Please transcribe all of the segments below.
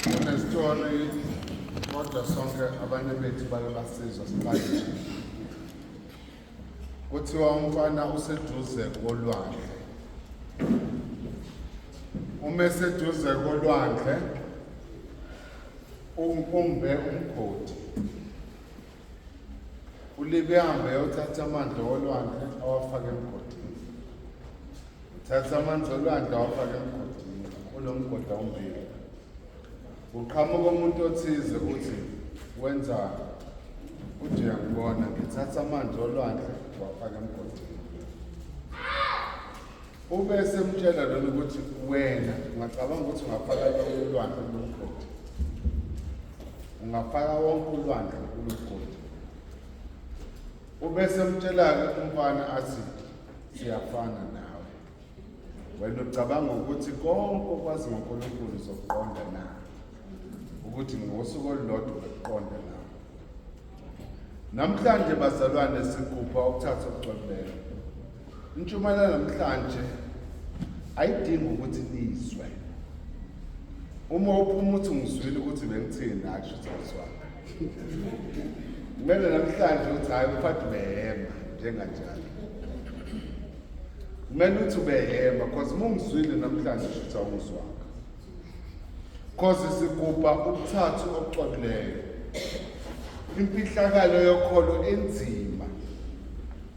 Kunestori kodwa sonke abanye bethu bake basizwa siqale nje. Kuthiwa umfana useduze kolwandle. Uma eseduze kolwandle umbe umgodi. Ulibe ahambe eyothatha amanzi olwandle awafake emgodini. Uthatha amanzi olwandle awafake emgodini, kulo mgodi awumbili. Kuqhamuka umuntu othize uthi wenzani? Uthi uyangibona ngithatha amanzi olwandle wafaka emgodini. Ube esemtshela lona ukuthi wena ungacabanga ukuthi ungafaka lonke ulwandle kulo mgodi. Ungafaka wonke ulwandle kulo mgodi. Ube esemtshela-ke umfana athi siyafana nawe. Wena ucabanga ukuthi konke okwazi ngoNkulunkulu uzokuqonda na? Ukuthi ngosuku olulodwa uzokuqonda na? Namhlanje bazalwane sigubha ukuthatha okucwebileyo. Intshumayelo namhlanje ayidingi ukuthi nizwe. Uma uphuma uthi ngizwile ukuthi bengithini akusho ukuthi awuzwanga. Kumele namhlanje uthi hayi umphathi behema njenganjalo. Kumele uthi ubehema because uma ungizwile namhlanje usho ukuthi awungizwanga. Cause sigubha ubuthathu obucwebileyo. Imfihlakalo yokholo enzima.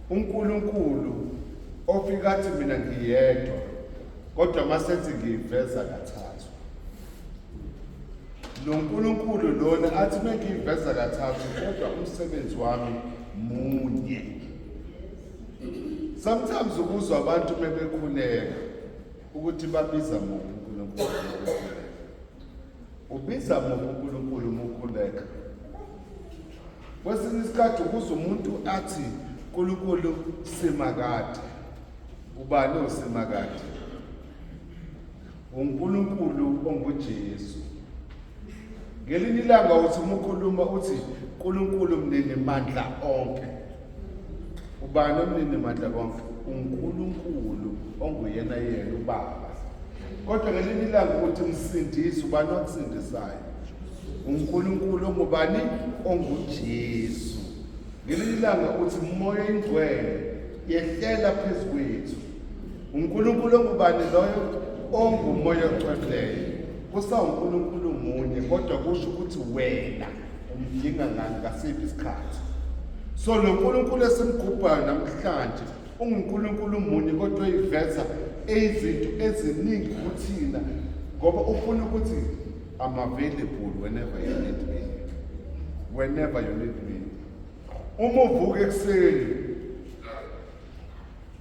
uNkulunkulu ofika athi mina ngiyedwa kodwa masethi ngiyiveza kathathu lo nkulunkulu lona athi mengiyiveza kathathu kodwa umsebenzi wami munye sometimes ukuzwa abantu mebekhuleka ukuthi babiza muphi uNkulunkulu ubiza muphi uNkulunkulu uma ukhuleka Kwesinye isikhathi ukuze umuntu athi uNkulunkulu simakade. Ubani osimakade? UNkulunkulu onguJesu. Ngelinye ilanga uthi uma ukhuluma uthi uNkulunkulu mnini mandla onke. Ubani omnini mandla konke? uNkulunkulu onguyena yena uBaba. Kodwa ngelinye ilanga uthi msindisi ubani okusindisayo? uNkulunkulu ongubani? OnguJesu. Ngelinye ilanga uthi uMoya ingcwele yehlela phezu kwethu. uNkulunkulu ongubani loyo? OnguMoya ocwebileyo. KusawuNkulunkulu munye kodwa kusho ukuthi wena umdinga ngani ngasiphi isikhathi. So lo nkulunkulu esimgubhayo namhlanje unguNkulunkulu munye kodwa uyiveza izinto eziningi kuthina ngoba ufuna ukuthi I'm available whenever you need me. Whenever you need me. Uma uvuka ekuseni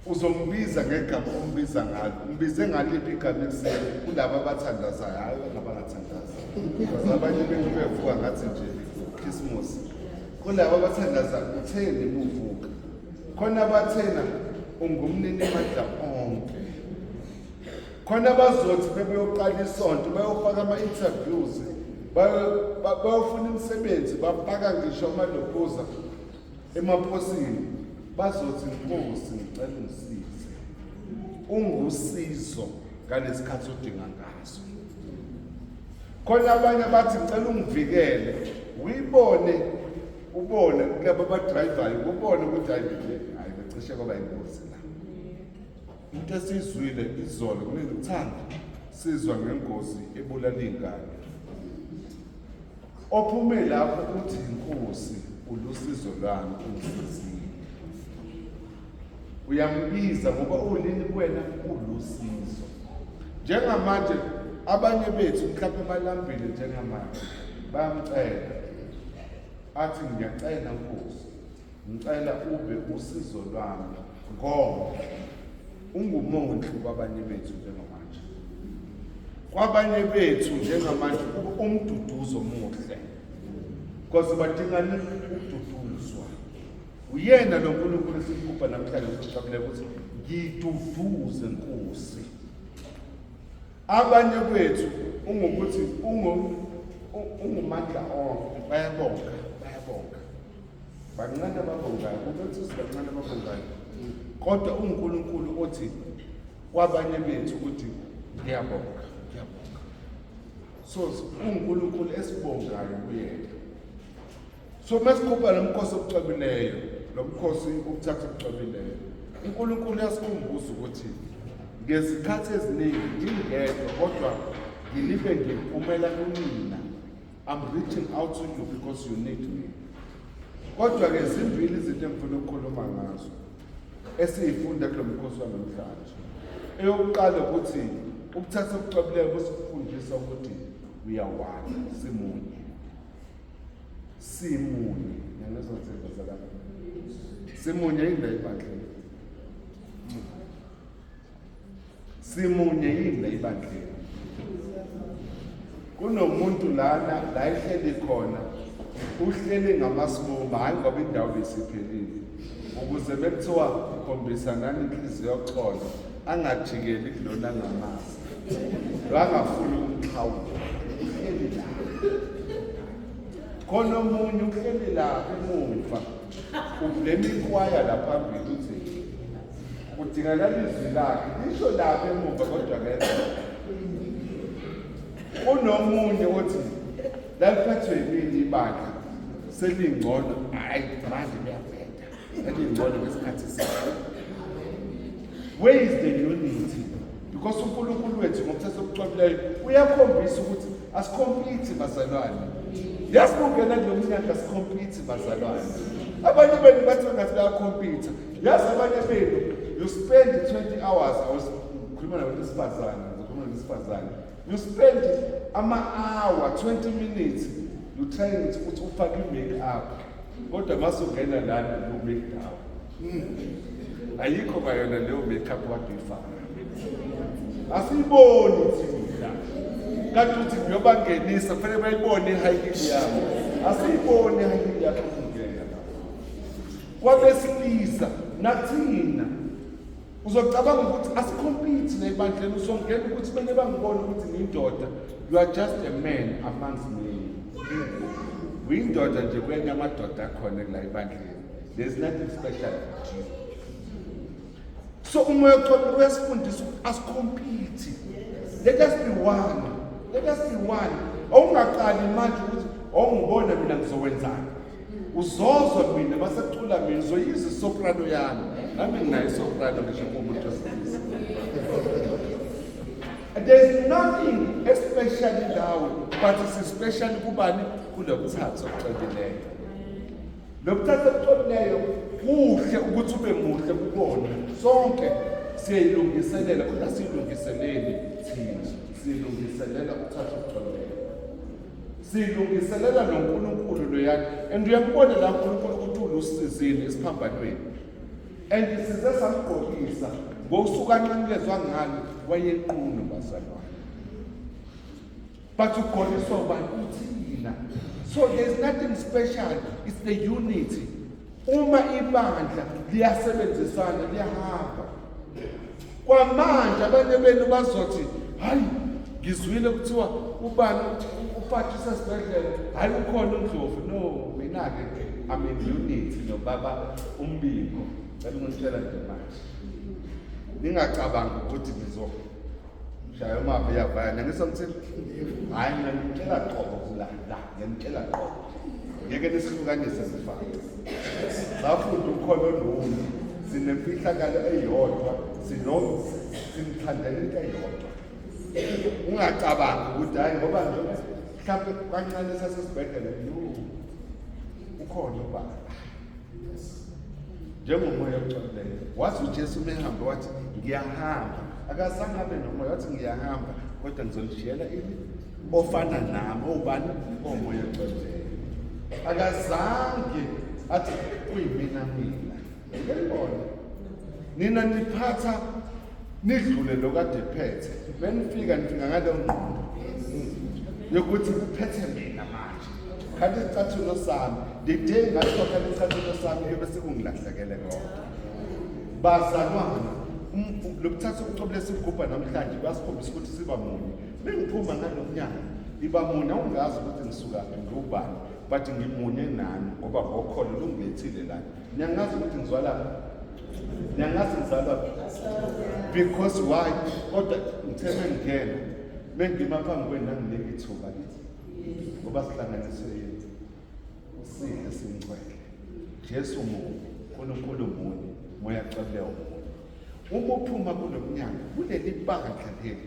uzombiza ngegama ombiza ngalo. Umbize ngaliphi igama ekuseni kulabo abathandazayo, hayi ngabangathandazi. Because abanye bethu bevuka ngathi nje Christmas. Kulabo abathandaza utheni muvuka. Khona abathena ungumnini mandla onke. Khona bazothi bebeyoqala isonto bayofaka ama-interviews bayofuna imisebenzi bafaka ngisho amalokhuza emaposini bazothi nkosi ngicela ungisize ungusizo ngalesikhathi odinga ngaso khona abanye bathi ngicela ungivikele uyibone ubone kulabo abadrayivayo ubone ukuthi hayi hayi becishe kwaba ingozi la Into esiyizwile izolo kunezithanga sizwa ngengozi ebulala iy'ngane. Ophume lapho uthi inkosi ulusizo lwami ungisizile. Uyambiza ngoba ulini kuwena ulusizo. Njengamanje abanye bethu mhlawumbe balambile njengamanje bayamcela athi ngiyacela Nkosi Ngicela ube usizo lwami ngoba ungumondli kwabanye bethu njengamanje. Kwabanye bethu njengamanje umduduzo muhle. Because badingani ukududuzwa. Uyena lo nkulunkulu esimgubha namhlanje sijabule ukuthi ngiduduze Nkosi. Abanye kwethu ungukuthi ungu ungumandla onke bayabonga bayabonga. Bancane ababongayo, kulothisi bancane ababongayo. Kodwa uNkulunkulu othi kwabanye bethu ukuthi ngiyabonga, ngiyabonga. So uNkulunkulu esibongayo kuyena. So masikhupha lo mkhosi obucwebileyo, lo mkhosi ukuthatha obucwebileyo, uNkulunkulu uyasikhumbuza ukuthi ngezikhathi eziningi ngingedwa kodwa ngilibe ngiphumela kunina. I'm reaching out to you because you need me. Kodwa-ke zimbili izinto engifuna ukukhuluma ngazo esiyifunda kulo mkhosi wanamhlanje. Eyokuqala ukuthi ukuthatha okucwebileyo kusifundisa ukuthi we are one, simunye. Simunye. Ngiyangizwa ngizwa Simunye yini la ebandleni? Simunye yini la ebandleni? Kunomuntu lana la ehleli khona uhleli ngamasibomba hayi ngoba indawo besiphelile ukuze bekuthiwa khombisa nani inhliziyo yoxolo angajikeli kulona angamazi lo angafuni ukumxhawula uhleli la khona omunye uhleli lapha emuva ublema ikwaya laphambili uthi Kudingakala izwi lakhe lisho lapha emuva kodwa ngeke. Kunomunye othi laliphethwe yimini ibandla selingcono, hayi manje liyabheda, selingcono ngesikhathi sakhe. Where is the unity? Because uNkulunkulu wethu ngomthetho obucwebileyo uyakhombisa ukuthi asikhompiti bazalwane. Yazi kungena kulo mnyaka asikhompiti bazalwane. Abanye benu bathi ngathi bayakhompitha. Yazi abanye benu you spend 20 hours awukhuluma nabantu besifazane, ngizokhuluma nabesifazane. You spend ama-hour 20 minutes you trying ukuthi ufake i-make up. Kodwa masungena lana you make down. Ayikho kwayona leyo make up kade uyifaka. Asiyiboni thina. Kanti uthi ngiyobangenisa kufanele bayibone i-high heel yami. Asiyiboni i-high heel yakho ungena. Kwabesilisa nathina uzocabanga ukuthi asikhompiti la ebandleni uzongena ukuthi bene bangibona ukuthi ngiyindoda. You are just a man amongst men. Uyindoda nje kwenye amadoda akhona kula ebandleni. There's nothing special about you. So umoya ocwebile uyasifundisa ukuthi asikhompiti. Let us be one. Let us be one. Awungaqali manje ukuthi awungibona mina ngizowenzani. Uzozwa mina basecula mina uzoyizwa isoprano yami. Nami nginayo isoprano ngisho kumuntu wesilisa. There is nothing especially lawe but it's especially kubani kulokuthatha okucwebileyo. Lokuthatha okucwebileyo kuhle ukuthi ube muhle kubona sonke siyayilungiselela kodwa siyilungiseleli thina siyilungiselela ukuthatha okucwebileyo. Silungiselela noNkulunkulu loyana and uyakubona la uNkulunkulu ukuthi ulusizile esiphambanweni and size samgqokisa ngosuku anqanyulezwa ngalo wayenqunu bazalwane but ugqokiswa ubani uthina so there's nothing special it's the unity uma ibandla liyasebenzisana liyahamba kwamanje abanye benu bazothi hayi ngizwile kuthiwa ubani ufathi usesibhedlela hayi ukhona uNdlovu no mina-ke I'm in unity nobaba umbiko cela ukunitshela nje manje ningacabangi ukuthi ngizoshaya umava iyavaya nangisa ngithini hhayi mina ngimtshela qobo la la ngiyamtshela qobo ngeke nisihlukanise sifane safunda ukholo olunye sinemfihlakalo eyodwa sino simthandela into eyodwa ungacabangi ukuthi hayi ngoba nje mhlawumbe kancane sasesibhedlela no ukhona ubaba njengomoya ocolileyo wathi uJesu uma ehamba wathi ngiyahamba akazange abe nomoya wathi ngiyahamba kodwa ngizonishiyela ini ofana nami owubani omoya ocolileyo akazange athi kuyimina mina ngiyibona nina niphatha nidlule lo kade phethe benifika nifika ngaleyo ngqondo yokuthi kuphethe mina manje khathi isicathulo sami the day ngathoka isicathulo sami kuyobe sekungilahlekele konke bazalwane lokuthatha ubuchopho lesigubha namhlanje kuyasikhombisa ukuthi siba munye bengiphuma ngalo mnyaka iba munye awungazi ukuthi ngisukaphi ngiwubani but ngimunye nani ngoba ngokholo lungilethile la niyangazi ukuthi ngizwalaphi niyangazi ngizalwaphi because why kodwa ngithe mengingena Mengima phambi kwenu nanginika ithuba kithi. Ngoba sihlanganiswe yini? Sidle singcwele. Jesu munye, uNkulunkulu munye, Moya Cwebileyo munye. Uma uphuma kulo mnyango kuleli bandla leli,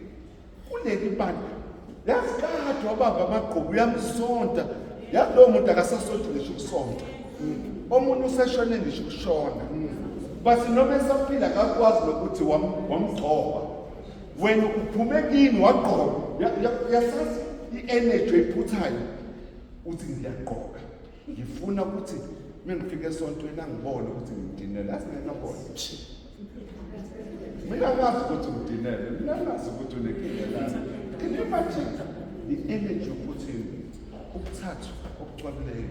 kuleli bandla yazi kade wabamba amagqubu uyamsonta. Yazi lowo muntu akasasonti ngisho ukusonta. Omunye useshone ngisho ukushona. But noma esaphila akakwazi nokuthi wamgcoba. Wena uphume kini wagqoka. Yasazi i-energy oyiphuthayo uthi ngiyagqoka. Ngifuna ukuthi mengifika esontweni angibone ukuthi ngidinele. Yazi ngeke ngabona. Mina ngazi ukuthi udinele, mina ngazi ukuthi unenkinga lana. Can you imagine i-energy yokuthi ubuthathu obucwabileyo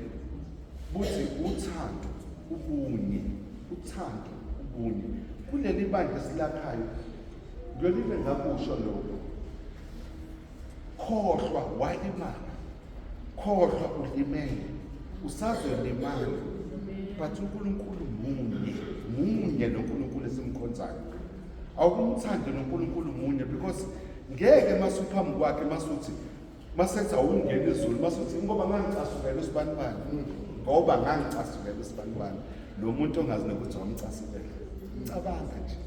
buthi uthando ubunye, uthando ubunye. Kuleli bandla esilakhayo ngiyolive ngakusho lokho. Khohlwa walimala, khohlwa ulimele, usazolimala. But uNkulunkulu munye, munye lo Nkulunkulu esimkhonzayo. Awukumthande noNkulunkulu munye because ngeke masuphambi kwakhe masuthi masethi awungena izulu masuthi ngoba ngangicasukela usibanibani, ngoba ngangicasukela usibanibani, lo muntu ongazi nokuthi wamcasukela. Cabanga nje.